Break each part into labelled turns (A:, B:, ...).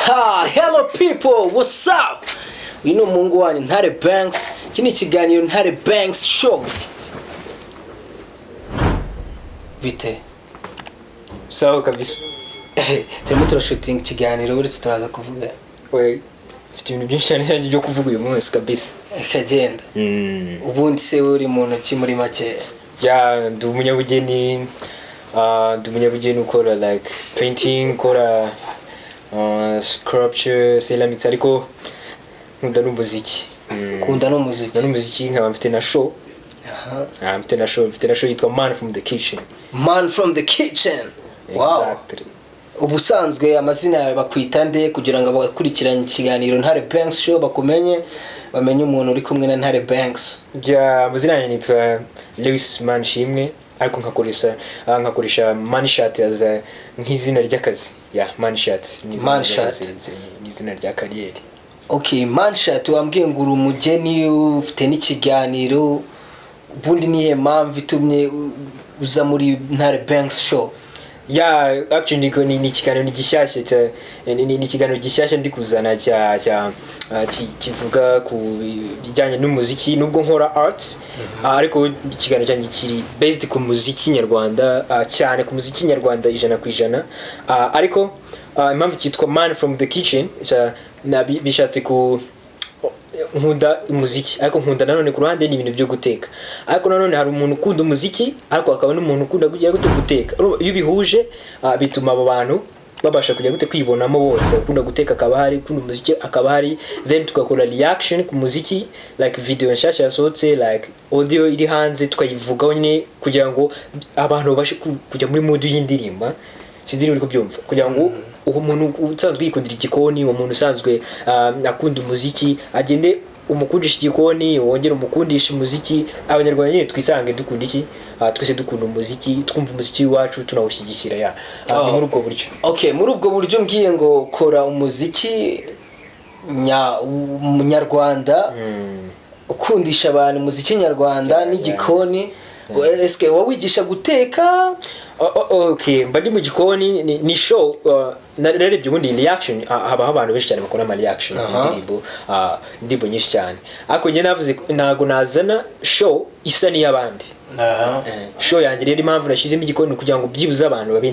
A: Ha, hello people, what's up? Uyu ni umuhungu wanyu Ntare Banks. Iki ni ikiganiro Ntare Banks Show. Bite?
B: Sawa kabisa.
A: Turimo turashutinga ikiganiro, uretse turaza kuvuga.
B: We mfite ibintu byinshi cyane byo kuvuga uyu munsi kabisa.
A: Ikagenda. Ubundi se wowe uri mu ntoki muri make?
B: Yeah, ndi umunyabugeni, ndi umunyabugeni ukora like painting, ukora sculpture, ceramics, ariko nkunda n'umuziki.
A: Ukunda n'umuziki?
B: Nkunda n'umuziki, nkaba mfite na show.
A: Aha.
B: Mfite na show yitwa Man from the Kitchen.
A: Man from the Kitchen. Wow.
B: Exactly.
A: Ubusanzwe amazina yawe bakwita nde, kugira ngo abakurikiranye ikiganiro Ntare Banks Show bakumenye, bamenye umuntu uri kumwe na Ntare Banks?
B: Yeah, amazina yanjye nitwa Lewis Manishimwe, ariko nkakoresha Manshat as nk'izina ry'akazi. Yeah, Manshat ni izina
A: Manshat.
B: ry'akazi, ni izina rya kariyeri.
A: Okay, Manshat, wambwiye ngo uri umugeni, ufite n'ikiganiro. Ubundi nihe mpamvu itumye uza muri Ntare Banks Show?
B: Yeah, actually ni ikiganiro gishyashya ni ikiganiro gishyashya ndi kuzana cya kivuga ku bijyanye n'umuziki, nubwo nkora arts, ariko ikiganiro cyanjye kiri based ku muziki nyarwanda, cyane ku muziki nyarwanda 100%. Ariko impamvu cyitwa Man from the Kitchen, bishatse ku nkunda umuziki, ariko nkunda nanone ku ruhande ni ibintu byo guteka. Ariko nanone hari umuntu ukunda umuziki, ariko hakaba n'umuntu ukunda kugira gute? Guteka. Urumva, iyo ubihuje, bituma abo bantu babasha kujya gute? Kwibonamo bose. Ukunda guteka akaba hari, ukunda umuziki akaba hari, then tugakora reaction ku muziki, like video nshyashya yasohotse, like audio iri hanze, tukayivugaho nyine kugira ngo abantu babashe kujya muri mood y'indirimbo. Sinzi niba uri kubyumva. Kugira ngo uwo muntu usanzwe yikundira igikoni, uwo muntu usanzwe akunda umuziki, agende umukundisha igikoni, wongere umukundisha umuziki. Abanyarwanda nyine twisange dukunda iki? Twese dukunda umuziki, twumva umuziki wacu, tunawushyigikira. Yeah, ni
A: Oh.
B: muri ubwo buryo.
A: Okay, muri ubwo buryo mbwiye ngo kora umuziki nyarwanda, ukundisha abantu umuziki nyarwanda n'igikoni. Eske wowe wigisha guteka?
B: Oh, okay, mba ndi mu gikoni. Ni show, narebye ubundi reaction, habaho abantu benshi cyane bakora ama reaction ku ndirimbo, indirimbo nyinshi cyane, ariko njye navuze ko ntago nazana show isa n'iy'abandi. Show yanjye rero, impamvu nashyizemo igikoni ni ukugira ngo byibuze abantu babe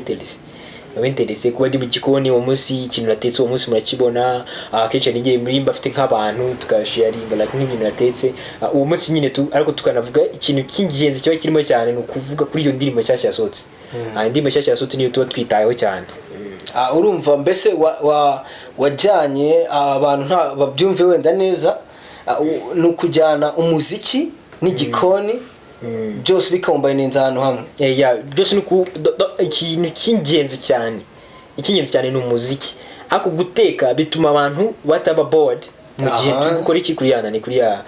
B: intéressé kuba ndi mu gikoni uwo munsi. Ikintu natetse uwo munsi murakibona. Akenshi hari igihe muri mba afite nk'abantu tugasharinga like nk'ibintu natetse uwo munsi nyine tu, ariko tukanavuga ikintu cy'ingenzi kiba kirimo cyane, ni ukuvuga kuri iyo ndirimbo nshyashya yasohotse. Indirimbo nshyashya yasohotse niyo tuba twitayeho cyane.
A: Urumva mbese wajyanye abantu nta babyumve wenda neza, ni ukujyana umuziki n'igikoni byose bikombayininze ahantu hamwe.
B: Yeah, byose ni ikintu cy'ingenzi cyane, icy'ingenzi cyane ni umuziki, ariko guteka bituma abantu bataba bored mu gihe turi gukora iki, kuri ya nani, kuri ya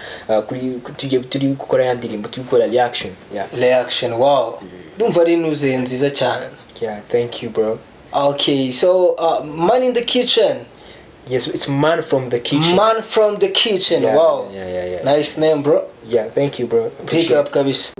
B: kuri tugiye turi gukora ya ndirimbo, turi gukora reaction, yeah.
A: Reaction, wow, ndumva ari inuze nziza cyane.
B: Yeah, thank you, bro.
A: Okay, so Man in the Kitchen.
B: Yes, it's Man from the Kitchen.
A: Man from the Kitchen.
B: Yeah,
A: wow.
B: yeah.
A: Nice name, bro.
B: Yeah, thank you, bro.
A: Big
B: Appreciate.
A: up kabisa.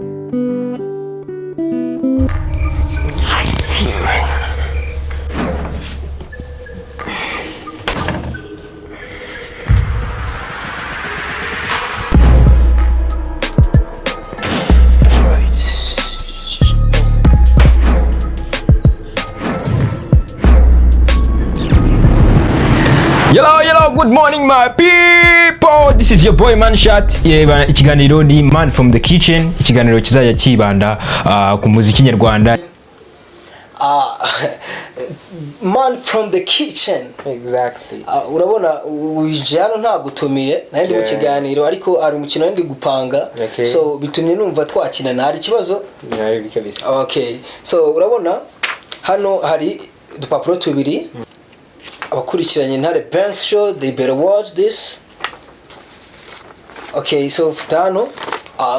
B: Hello, hello, good morning, my people. This is your boy Manshat. Yeah, bana, ikiganiro ni Man from the Kitchen, ikiganiro kizajya kibanda ku muziki nyarwanda.
A: Man from the Kitchen.
B: Exactly.
A: Urabona winjiye hano ntagutumiye, nari ndi mu kiganiro, ariko hari umukino nari ndi gupanga. So bitumye numva twakinana, hari ikibazo?
B: Yeah, kabisa.
A: Okay, so urabona hano hari udupapuro tubiri. Abakurikiranye Ntare Banks Show, they better watch this. Okay, so ufite hano,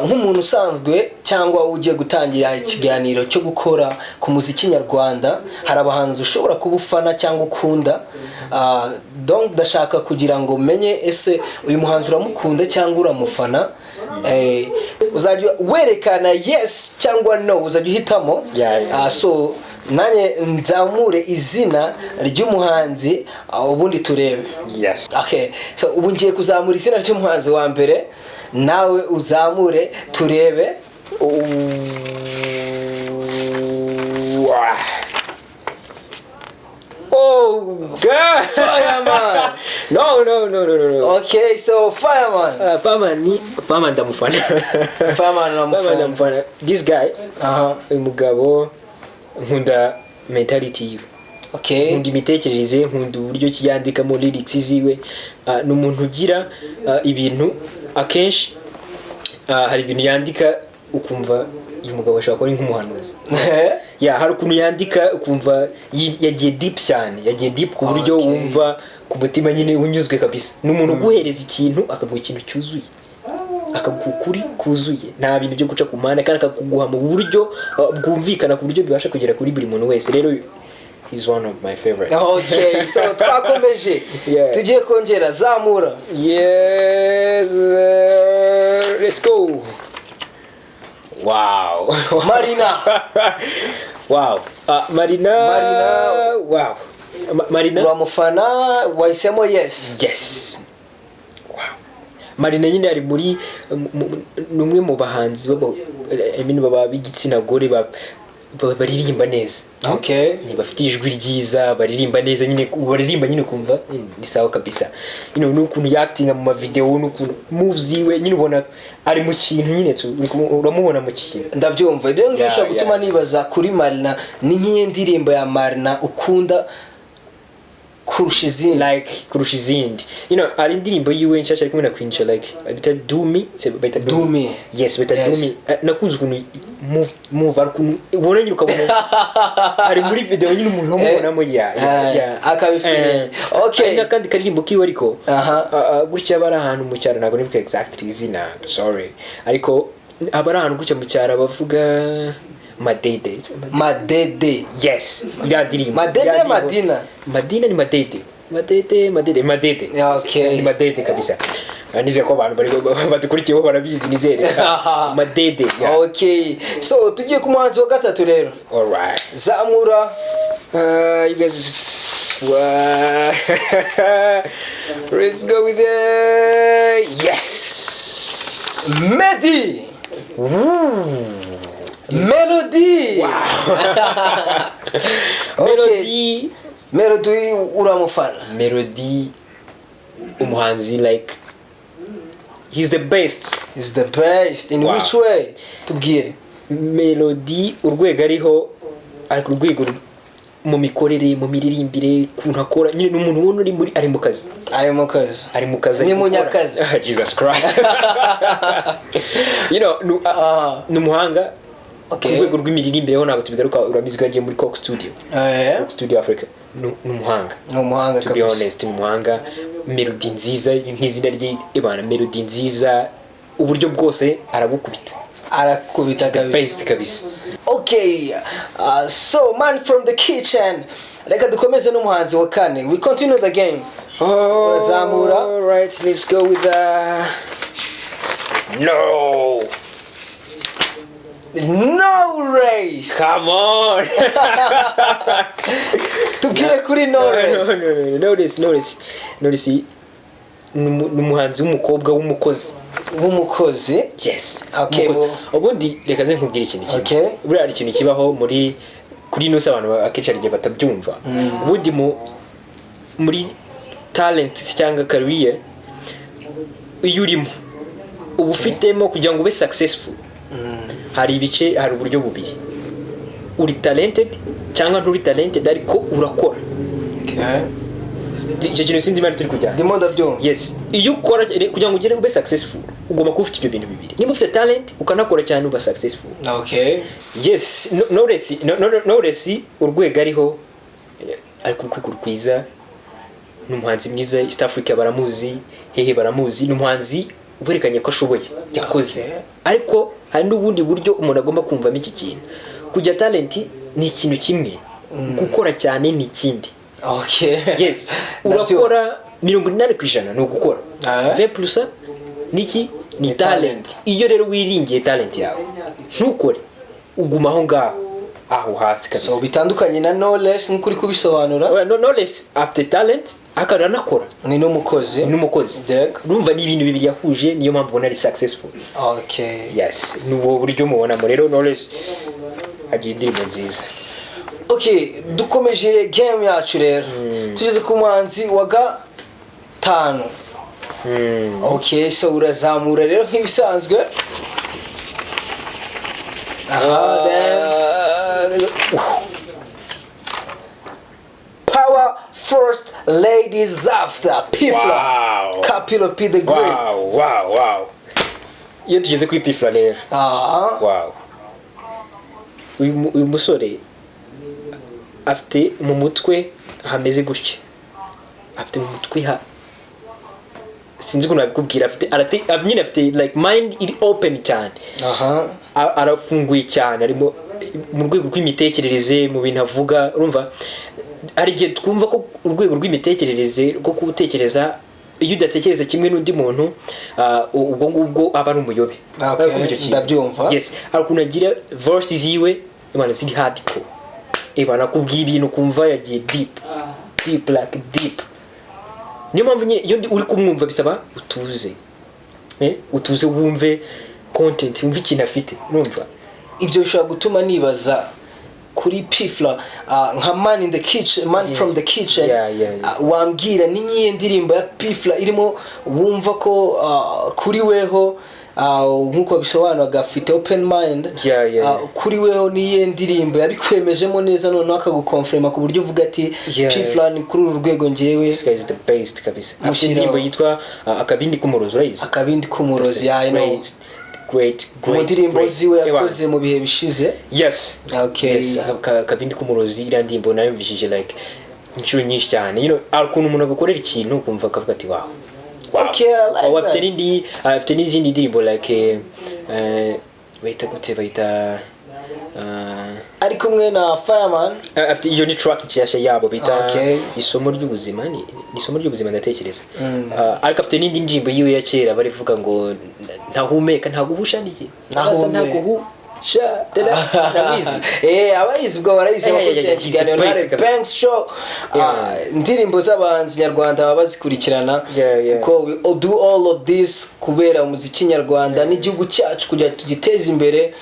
A: nk'umuntu usanzwe cyangwa ugiye gutangira ikiganiro cyo gukora ku muziki nyarwanda, hari abahanzi ushobora kuba ufana cyangwa ukunda. Donc ndashaka kugira ngo menye, ese uyu muhanzi uramukunda cyangwa uramufana? Uzajya werekana yes cyangwa no, uzajya uhitamo.
B: Yeah.
A: So Nanjye nzamure izina ry'umuhanzi, ubundi turebe.
B: Yes.
A: Okay, so ubu ngiye kuzamura izina ry'umuhanzi wa mbere, nawe uzamure turebe.
B: Wow. Oh God!
A: Fireman.
B: No, no, no, no, no, no.
A: Okay, so Fireman.
B: Fireman ni Fireman, ndamufana.
A: Fireman
B: Fireman
A: uramufana.
B: ndamufana. This guy, uyu mugabo nkunda mentality yiwe. Nkunda imitekerereze, nkunda uburyo ki yandikamo lyrics ziwe. Ni umuntu ugira ibintu akenshi, hari ibintu yandika ukumva uyu mugabo ashobora kuba ari nk'umuhanuzi. Ya, hari ukuntu yandika ukumva yagiye deep cyane, yagiye deep ku buryo wumva ku mutima nyine unyuzwe kabisa. Ni umuntu uguhereza ikintu, akaguha ikintu cyuzuye, akaguha ukuri kuzuye, nta bintu byo guca ku mpande, kandi akakuguha mu buryo bwumvikana, ku buryo bibasha kugera kuri buri muntu wese. Rero he's one of my favorite.
A: Okay, so twakomeje. Tugiye kongera zamura.
B: Yes, let's go. Wow.
A: Marina.
B: Wow. Marina.
A: Marina.
B: Wow. Marina.
A: Uramufana, wahisemo yes.
B: Yes. Wow. Marina nyine ari muri ni umwe mu bahanzi baba, I mean, baba b'igitsina gore baririmba neza. Ni bafite ijwi ryiza, baririmba neza nyine, baririmba nyine ukumva ni sawa kabisa. N'ukuntu yactinga mu mavideo, n'ukuntu moves ziwe nyine, ubona ari mu kintu nyine uramubona mu kintu.
A: Ndabyumva ibyo ngibyo. Bishobora gutuma nibaza kuri Marina, ni nk'iyo ndirimbo ya Marina ukunda kurusha izindi?
B: Like kurusha izindi, hari indirimbo yiwe nshasha ari kumwe na Queen Cha, like bita Do Me, bita
A: Do Me.
B: Yes, bita Do Me. Nakunze ukuntu move, ari ukuntu ubona nyine, ukabona ari muri video nyine, umuntu umubonamo ya.
A: Akabifiringa.
B: Hari n'akandi karirimbo kiwe ariko gutya aba ari ahantu mu cyaro, ntabwo nibuka exactly izina, sorry, ariko aba ari ahantu gutya mu cyaro bavuga madede.
A: Madede.
B: Yes, iriya ndirimbo.
A: Madede.
B: Iriya ndirimbo.
A: Madina.
B: Madina ni madede, madede, madede, madede.
A: Yeah, okay.
B: Ni madede kabisa. Nizeye ko abantu bari badukurikiyeho barabizi, nizere madede, yeah.
A: Okay, so tugiye ku muhanzi wa gatatu rero.
B: Alright.
A: Zamura.
B: You guys, wow. Let's go with the yes.
A: Meddy, Melody.
B: Melody.
A: Melody uramufana.
B: Melody, umuhanzi, like he's the best.
A: Is the best in which way? Tubwire.
B: Melody urwego ariho, ari ku rwego mu mikorere, mu miririmbire, ukuntu akora nyine, ni umuntu ubona uri muri, ari mu kazi.
A: Ari mu kazi.
B: Ari mu kazi,
A: Ni
B: ari gukora.
A: munyakazi.
B: Ah, Jesus Christ, ni umuhanga ku rwego rw'imiririmbire ho ntabwo tubigaruka, urabizi ko yagiye muri Coke Studio. Coke Studio Africa. Ni umuhanga.
A: Ni umuhanga
B: To be
A: kabisa.
B: honest, ni umuhanga. Melody nziza nk'izina rye ibana, melody nziza, uburyo bwose arabukubita.
A: Arakubita
B: The
A: kabisa.
B: best kabisa.
A: Okay, so man from the kitchen, reka dukomeze n'umuhanzi wa kane. We continue the game. Urazamura.
B: Alright, let's go with the no.
A: No Race.
B: Come on.
A: Tubwire kuri No
B: No,
A: Race.
B: no, no, no, Knowless, Knowless, Knowless ni umuhanzi w'umukobwa w'umukozi.
A: W'umukozi.
B: Yes.
A: Okay.
B: Umukozi. Ubundi reka nze nkubwire ikintu kimwe. Buriya hari ikintu kibaho muri kuri ino si, abantu akenshi hari igihe batabyumva. Ubundi muri talent cyangwa career iyo urimo, uba ufitemo kugira ngo ube successful, hari ibice, hari uburyo bubiri: uri talented cyangwa nturi talented ariko urakora. Icyo kintu sinzi imana turi kujyana.
A: Ndimo ndabyumva.
B: Yes, iyo ukora, kugira ngo ugere ube successful, ugomba kuba ufite ibyo bintu bibiri. Niba ufite talent ukanakora cyane, uba successful. Yes. Knowless, Knowless urwego ariho, ari ku rwego rwiza, ni umuhanzi mwiza. East Africa baramuzi, hehe baramuzi, ni umuhanzi werekanye ko ashoboye, yakoze. Ariko hari n'ubundi buryo umuntu agomba kumvamo iki kintu: kujya talent ni ikintu kimwe, gukora cyane ni ikindi. Yes.
A: Ndabyumva.
B: Urakora 80% ni ugukora, 20% niki? Ni
A: Ni talent.
B: talent. Iyo rero wiringiye talent yawe ntukore, uguma aho ngaho. Aho hasi kabisa.
A: So bitandukanye na Knowless nk'uko uri kubisobanura.
B: Well, no, Knowless afite talent, akaba aranakora.
A: Ni n'umukozi.
B: Ni n'umukozi.
A: Yego.
B: Urumva ni ibintu bibiri yahuje, niyo mpamvu ubona ari successful. Yes, ni ubwo buryo mubonamo. Rero Knowless agira indirimbo nziza.
A: Okay, dukomeje game yacu rero, tugeze ku muhanzi wa gatanu. Okay, so urazamura rero nk'ibisanzwe. Aha, then power first, ladies after, P Fla. Kapilo P the Great.
B: Wow, iyo tugeze kuri P Fla rero, wow, uyu musore afite mu mutwe hameze gutya, afite mu mutwe ha, sinzi ukuntu nabikubwira, afite arate nyine afite like mind iri open cyane. Arafunguye cyane, arimo mu rwego rw'imitekerereze, mu bintu avuga. Urumva hari igihe twumva ko urwego rw'imitekerereze rwo kuwutekereza, iyo udatekereza kimwe n'undi muntu, ubwo ngubwo aba ari umuyobe. Urumva icyo kintu?
A: Ndabyumva.
B: Yes, hari ukuntu agira verses ziwe, Imana, ziri hardcore. Imana akubwiye ibintu ukumva yagiye deep, deep, like deep. Niyo mpamvu nyine iyo uri kumwumva bisaba utuze, utuze wumve content, wumve ikintu afite, urumva.
A: Ibyo bishobora gutuma nibaza kuri P Fla, nka man in the kitchen, man from the kitchen. Wambwira ni nk'iyo ndirimbo ya P Fla irimo wumva ko kuri weho, nk'uko bisobanuraga afite open mind, kuri weho niyo ndirimbo yabikwemejemo neza, noneho akagukonfirma ku buryo uvuga ati P Fla ni kuri uru rwego ngewe.
B: This guy is the best kabisa. Afite
A: Mushyiraho.
B: indirimbo yitwa Akabindi k'Umurozi, urayizi?
A: Akabindi k'Umurozi, yeah, I know.
B: Great, great,
A: Mu
B: great,
A: ndirimbo
B: great.
A: ziwe
B: Ewa.
A: yakoze mu bihe bishize.
B: Yes. Yes, Akabindi k'Umurozi, iriya ndirimbo nayumvishije like inshuro nyinshi cyane. Hari ukuntu umuntu agakorera ikintu ukumva akavuga ati "Wow, wow."
A: Okay, I like
B: Oh, afite
A: that.
B: n'indi, afite n'izindi ndirimbo like bayita gute, bayita
A: Ari kumwe na Fireman.
B: Afite iyo ni track nshyashya yabo bita Isomo ry'Ubuzima, ni Isomo ry'Ubuzima ndatekereza. Ariko afite n'indi ndirimbo yiwe ya kera barivuga ngo ntahumeka, ntaguhusha niki.
A: Ntahumeka.
B: Ntaguhusha, ndabizi.
A: Abayizi ubwo barayizi, bakurikirana ikiganiro
B: he's the
A: Ntare
B: best kabisa.
A: Banks Show. Indirimbo z'abahanzi nyarwanda baba bazikurikirana, kuko we all do all of this kubera umuziki nyarwanda n'igihugu cyacu, kugira ngo tugiteze imbere,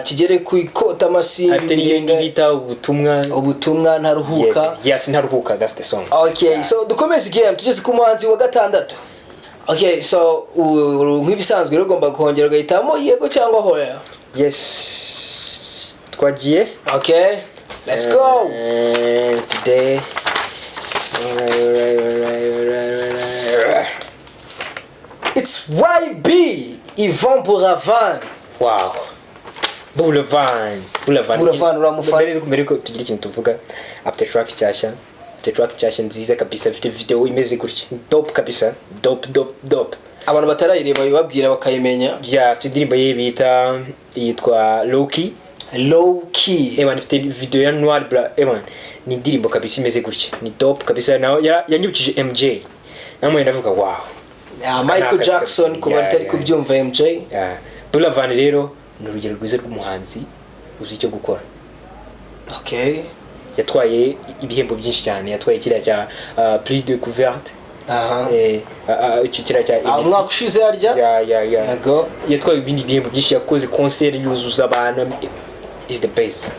A: kigere ku ikota amasimbi.
B: Afite n'iyindi bita Ubutumwa.
A: Ubutumwa, Ntaruhuka.
B: Yes, Ntaruhuka, that's the song.
A: Okay, so dukomeze game, tugeze ku muhanzi wa gatandatu. Okay, so nk'ibisanzwe rero ugomba kongera ugahitamo yego cyangwa hoya.
B: Yes, twagiye.
A: Okay, let's go.
B: Today, alright.
A: It's YB, Yvan Buravan.
B: Wow, Buravan, Buravan.
A: Buravan, uramufana?
B: Mbere yuko tugira ikintu tuvuga, afite track nshyashya, afite track nshyashya nziza kabisa, afite video imeze gutya, dope kabisa, dope, dope, dope.
A: Abantu batarayireba bibabwira bakayimenya.
B: Yeah, afite indirimbo ye bita, yitwa Loki.
A: Low Key.
B: Ewan, ifite video ya noir bla. Ewan, ni indirimbo kabisa imeze gutya, ni dope kabisa. Nawe yanyibukije MJ, namwe ndavuga wow.
A: Yeah, Michael
B: Aka ni
A: Jackson
B: akazi.
A: ku batari kubyumva, MJ.
B: Yeah. Buravan rero ni urugero rwiza rw'umuhanzi uzi icyo gukora. Yatwaye ibihembo byinshi cyane, yatwaye kiriya cya Prix Découverte. Icyo kiriya cya
A: Umwaka ushize harya.
B: Ya.
A: Yego.
B: Yatwaye ibindi bihembo byinshi, yakoze concert yuzuza abantu, is the best,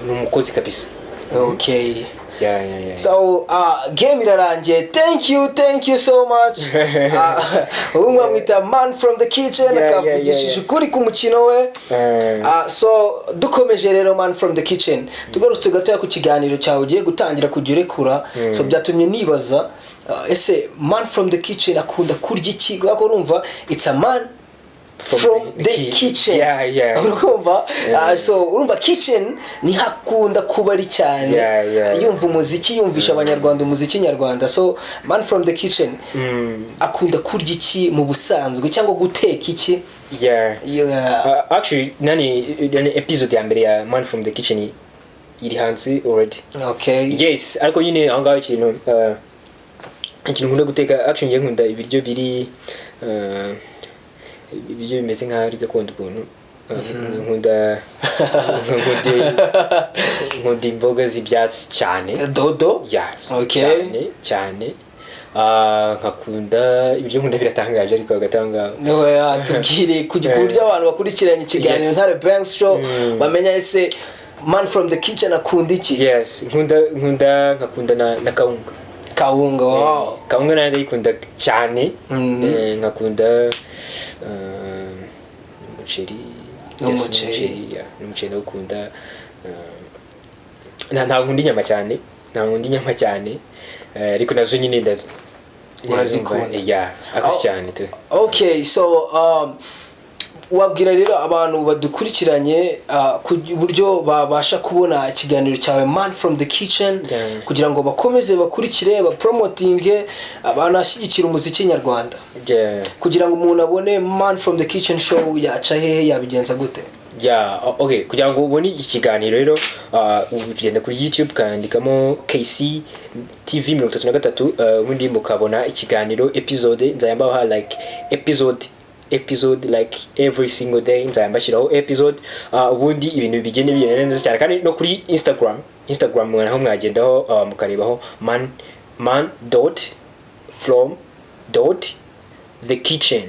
B: ni umukozi kabisa. Yeah.
A: So game irarangiye. Thank you, thank you so much. Ubu mwamwita man from the kitchen, akavugishije ukuri ku mukino we. So dukomeje rero, man from the kitchen, tugarutse gatoya ku kiganiro cyawe ugiye gutangira kujya urekura. So byatumye nibaza, ese man from the kitchen akunda kurya iki? Kubera ko urumva it's a man from the kitchen. Urumva? So urumva kitchen niho akunda kuba ari cyane, yumva umuziki, yumvisha abanyarwanda umuziki nyarwanda. So man from the kitchen akunda kurya iki mu busanzwe cyangwa guteka iki? Yeah.
B: Actually nani episode ya mbere ya Man from the Kitchen iri hanze already. Yes, ariko nyine aho ngaho ikintu nkunda guteka, actually njye nkunda ibiryo biri ibiryo bimeze nk'aho ari gakondo ukuntu. Nkunda Nkunda imboga z'ibyatsi cyane.
A: Dodo.
B: Yeah.
A: Okay.
B: Cyane cyane. Nkakunda ibyo nkunda biratangaje, ariko hagati aho ngaho.
A: Oya, tubwire ku buryo abantu bakurikiranye ikiganiro Ntare Banks Show bamenya ese Man from the Kitchen akunda iki?
B: Yes, nkunda nkakunda na kawunga.
A: Kawunga, wow.
B: Kawunga nayo ndayikunda cyane. Nkakunda umuceri. Yes.
A: N'umuceri.
B: N'umuceri, yeah, n'umuceri ndawukunda. Ntabwo nkunda inyama cyane, ntabwo nkunda inyama cyane. Ariko nazo nyine
A: Urazikunda.
B: Yeah, ariko si
A: Oh.
B: cyane tu.
A: Okay, so wabwira rero abantu badukurikiranye ku buryo babasha kubona ikiganiro cyawe Man from the Kitchen kugira ngo bakomeze bakurikire, bapromotinge, banashyigikire umuziki nyarwanda. Kugira ngo umuntu abone Man from the Kitchen Show, yaca hehe, yabigenza gute?
B: Yeah, okay, kugira ngo ubone iki kiganiro rero, ugenda kuri YouTube ukandikamo KC TV 33, ubundi mukabona ikiganiro episode. Nzajya mbaha like episode episode, like every single day nzajya mbashyiraho episode, ubundi ibintu bigende bigenda neza cyane. Kandi no kuri Instagram naho mwagendaho, mukarebaho man dot from dot the kitchen.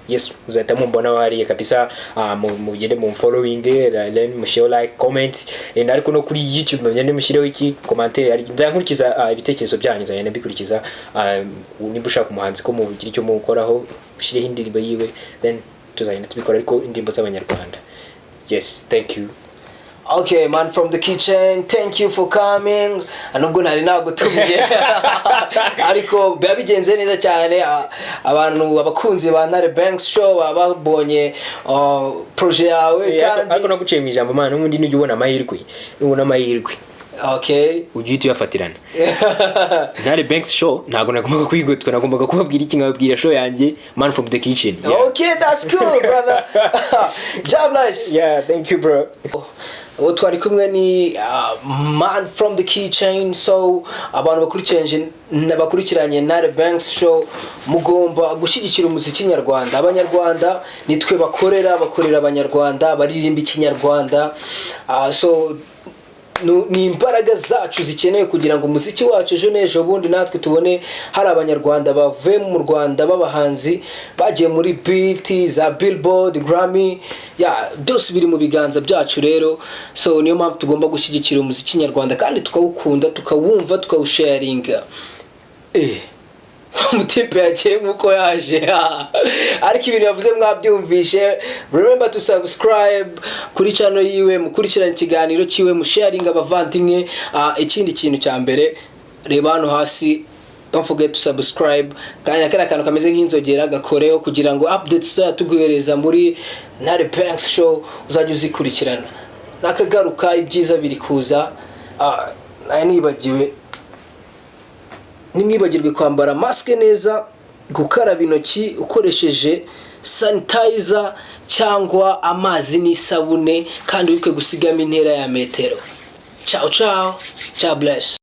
B: Yes, muzahita mumbona hariya kabisa. Mugende mu following, then mushireho like, comment, and ariko no kuri YouTube mugende mushireho iki commentaire. Nzajya nkurikiza ibitekerezo byanyu, nzajya mbikurikiza. Nimba ushaka umuhanzi ko mugira icyo mukoraho, ushireho indirimbo yiwe, then tuzagenda tubikora, ariko indirimbo z'abanyarwanda. Yes, thank you.
A: Okay, Man from the Kitchen, thank you for coming. Nubwo ntari nagutumiye, ariko biba bigenze neza cyane. Abantu, abakunzi ba Ntare Banks Show baba babonye projet yawe.
B: Ariko
A: Kandi
B: naguciye mu ijambo, man, n'ubundi nujya ubona amahirwe, nubona amahirwe ujye uhita uyafatirana. Ntare Banks Show ntabwo nagombaga kwigotwa, nagombaga kubabwira iki? Nkababwira show yanjye Man from the Kitchen, yeah.
A: Okay, that's cool, brother. God bless.
B: Yeah, thank you, bro.
A: Uwo twari kumwe ni Man from the Kitchen. So abantu bakurikiranye Ntare Banks Show, mugomba gushyigikira umuziki nyarwanda. Abanyarwanda nitwe bakorera, bakorera abanyarwanda baririmba ikinyarwanda. So ni imbaraga zacu zikenewe kugira ngo umuziki wacu ejo n'ejo bundi natwe tubone hari abanyarwanda bavuye mu Rwanda b'abahanzi bagiye muri BET, za Billboard, Grammy. Ya, byose biri mu biganza byacu rero. So niyo mpamvu tugomba gushyigikira umuziki nyarwanda kandi tukawukunda, tukawumva, tukawusharinga. Umutipe yagiye nk'uko yaje, ariko ibintu yavuze mwabyumvishe. Remember to subscribe kuri channel yiwe, mukurikirane ikiganiro cyiwe, musharinga abavandimwe. Ikindi kintu cya mbere, reba hano hasi, don't forget to subscribe, kandi kariya kantu kameze nk'inzogera gakoreho kugira ngo updates tuzajya tuguhereza muri Ntare Banks Show uzajya uzikurikirana. Nakagaruka, ibyiza biri kuza. Nari nibagiwe, ntimwibagirwe kwambara masike neza, gukaraba intoki ukoresheje sanitizer cyangwa amazi n'isabune, kandi wibuke gusigamo intera ya metero. Ciao ciao ciao, bless.